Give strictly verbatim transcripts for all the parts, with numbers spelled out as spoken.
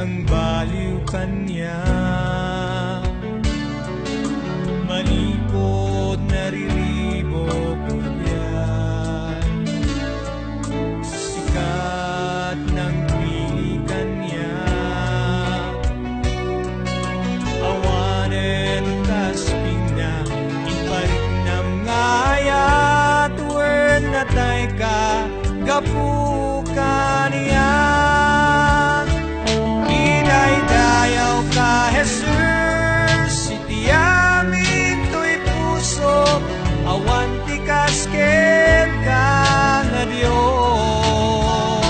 Baliw kaniak, manipud nariribuk rupian. Sikat nang pili kaniak, awanen kas pinna, impariknam nga ayat wen natayka gapu kaniak. Idaydayawka, Jesus, iti amin toy pusok, awan ti kas kenka nga Dios.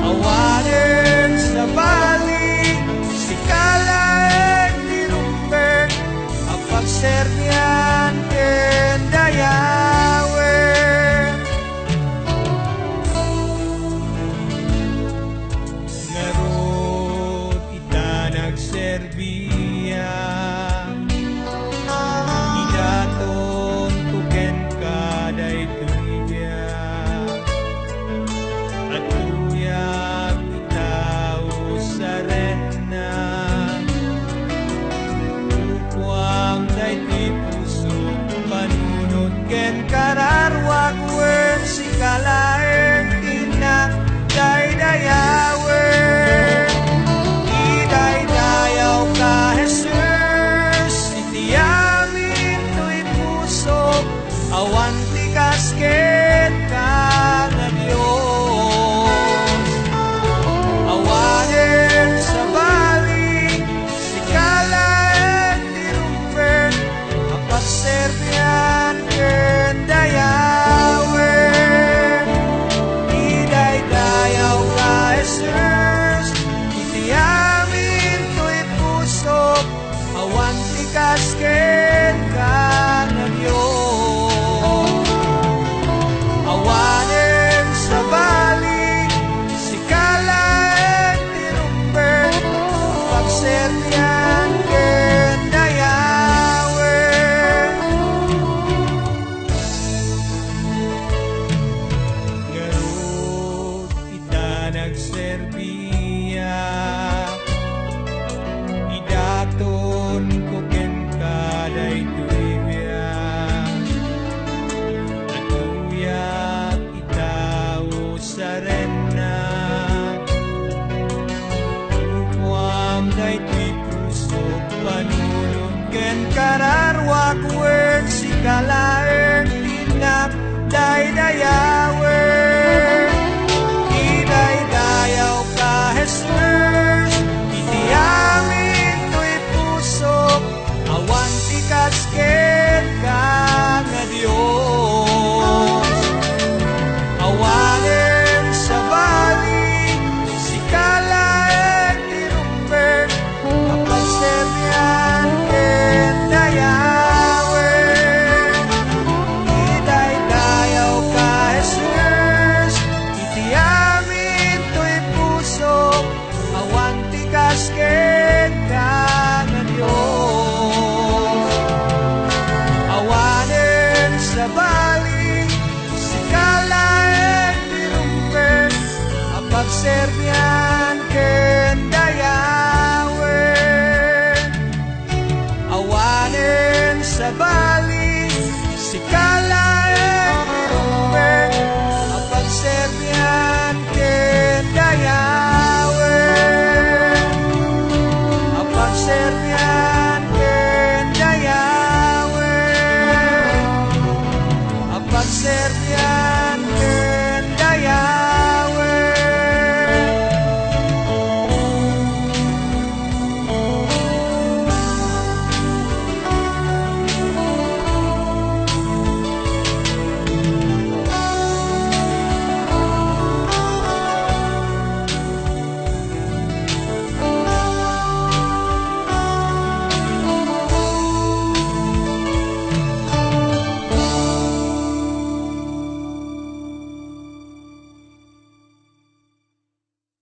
Awanen sabali, sika laeng ti rumbeng a pagserbian ken dayawek. Ngarud ita nagserbiak, idatonko kenka daytoy biag. Atuyak ita usaren na. Rukuam daytoy pusok, panunot ken kararwak, wen sika laeng ti nagdaydayawen. Idaydayawka, Jesus, iti amin toy pusok, awan ti kas kenka nga Dios. Awanen sabali, sika laeng ti rumbeng a pagserbian ken dayawek. Idaydayawka, Jesus, iti amin toy pusok, awan ti kas kenka nga Dios. Awanen sabali, sika laeng ti rumbeng a pagserbian ken dayawek. Ngarud ita nagserbiak, idatonko kenka daytoy biag. Atuyak ita usaren na. Rukuam daytoy pusok, panunot ken kararwak, wen sika laeng ti nagdaydayawen. Idaydayawka, Jesus, iti amin toy pusok, awan ti kas kenka nga Dios. Awanen sabali, sika laeng ti rumbeng a pagserbian ken dayawek. Idaydayawka, Jesus, iti amin toy pusok, awan ti kas kenka nga Dios. Awanen sabali, sika laeng ti rumbeng a pagserbian